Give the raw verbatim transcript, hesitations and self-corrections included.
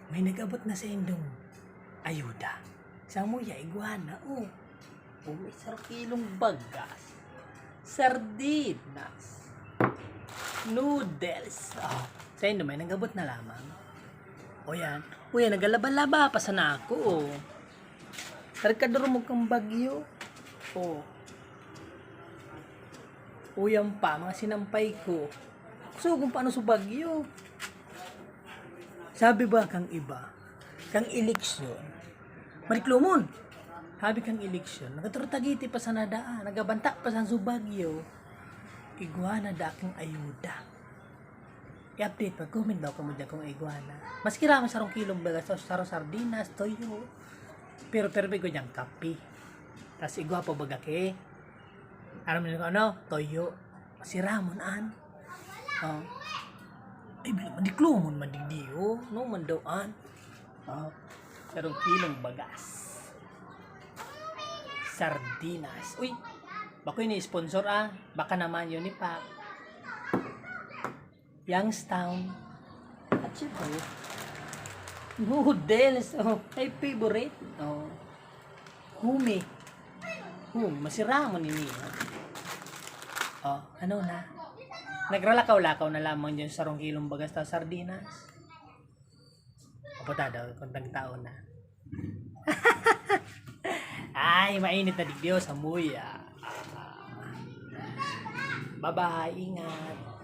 May nag-abot na saindong ayuda. Samuya, igwa na, oh. Oh, may sarong kilong bagas. Sardinas. Noodles. Oh, saindo may nag-abot na lamang. O yan. O yan, nagalaba-laba pa sana ako, oh. Tarkadurumog kang bagyo. Oh. Uyan pa, mga sinampay ko. Sugon pa ano sa bagyo. Sabi ba kang iba, kang eleksyon, madiklomon. Sabi kang eleksyon, nagaturtagiti pa sa nadaan, nagabanta pa sa bagyo. Igwa na dakong ayuda. I-update, mag-comment daw kamo dyan kung igwa na. Maski lang sarong kilong bagas, sarong sardinas, toyo. Pero perbe ko dyan, kape. Tas igwa pa baga ke. Aram niyo kung ano? Toyo. Masiramon an. Oh. Ay, bila madiklomon, madigdi, oh. No, man daw an. Oh. Sarong kilong bagas. Sardinas. Uy, bako ini sponsor, ah. Baka naman yun ni Pap. Youngstown. At syempre, noodles. Oh, my favorite. Oh. Humi. Humi, masiramon ini. Oh, ano na? Nagralakaw-lakaw na lamang dyan sa sarong kilong bagas ta sardinas. Apo ta daw, kung tagtao na. Ay, mainit na digdi, oh, samuya. Bye-bye, ingat.